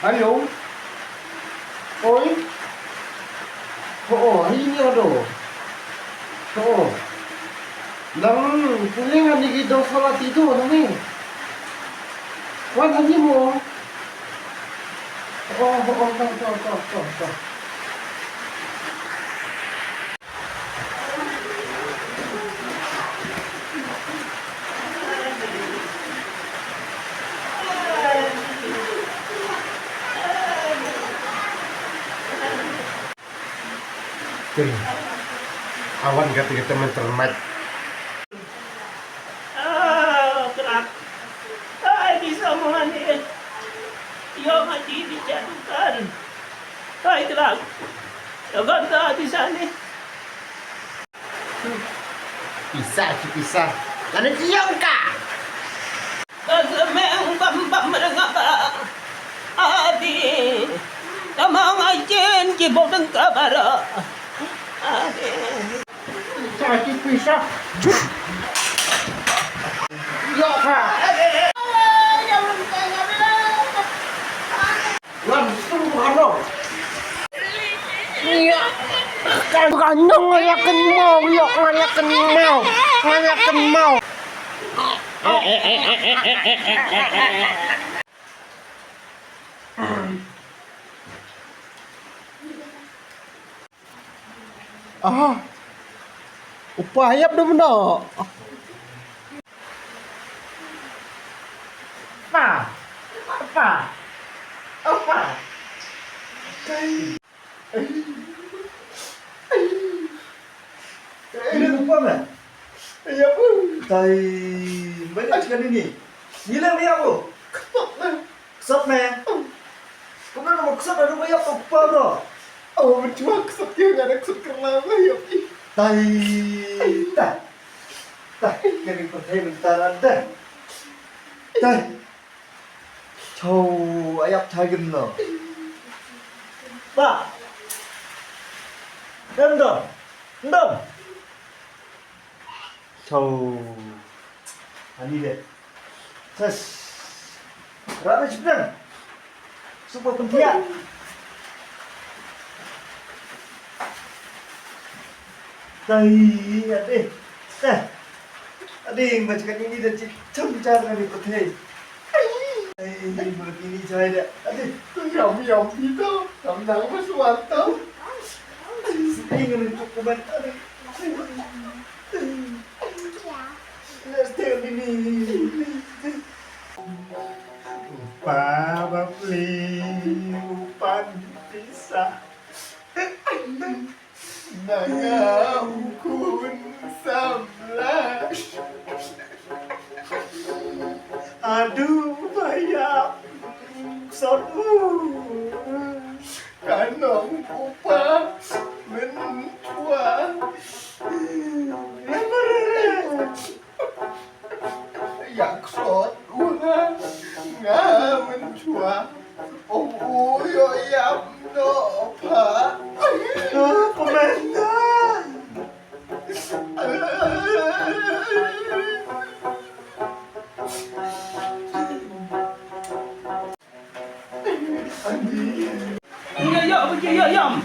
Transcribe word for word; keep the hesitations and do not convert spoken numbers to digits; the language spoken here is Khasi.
Ayo. Oi. Ho, oh, hi ni ado. Ho. Nang puling ani ki dong sola tidu nang ni. Wan ani mo. Oh, oh, oh, to, to, to, to, to. Tei. Awan kata kita mentermat. Ah, kerak. Ai, bisa mengani. Yo mati dijatuhkan. Ai, kerak. Yo ganta bisa ni. Pisa ki pisa. Lane ki ïong ka. Ka semeng bam bam rengaba. Adi. Tamang ajen ki bodeng kabara. Adi. Pisa ki pisa. Ïong ka. Langsung bukan lo. Iya. Kan kan nang ngalakan mau, iya ngalakan mau, ngalakan mau. Ah. Upa ïap dum no. Pa. Pa. Apa? Kai. Ini upa me. Ïap. Tai. Banyak sekali ni. Ngilang dia aku. Ksot me. Kumno mo ksot adu ba ïap to pa bro. Oh, mencuak ksot ke ngada ksot kerla ba ïap. Tai. Tai. Tai. Kami percaya bentar ada. Tai. Chau ayap chagin lo. Ba. Ndom. Ndom. Chau. Ani de. Tes. Rana chipnang. Supa pentia. Tai ade. Tah. Ade, macam ini dah cik cam cara ni pakai. Ai, bulat ini saya dah. Aduh, yum yum gitu. Kamu jangan masuk warteg. Sedih dengan itu komentar. Let's tell ini. Upa bapli, upa pisa. Nanga ukun samla. Adu baya sot u. Kanong upa mentua. Lemere. Yak sot u nga mentua. Oh, oh, yo, yam, no, pa. Pemenda. Yo, yo, yo, yo, yam.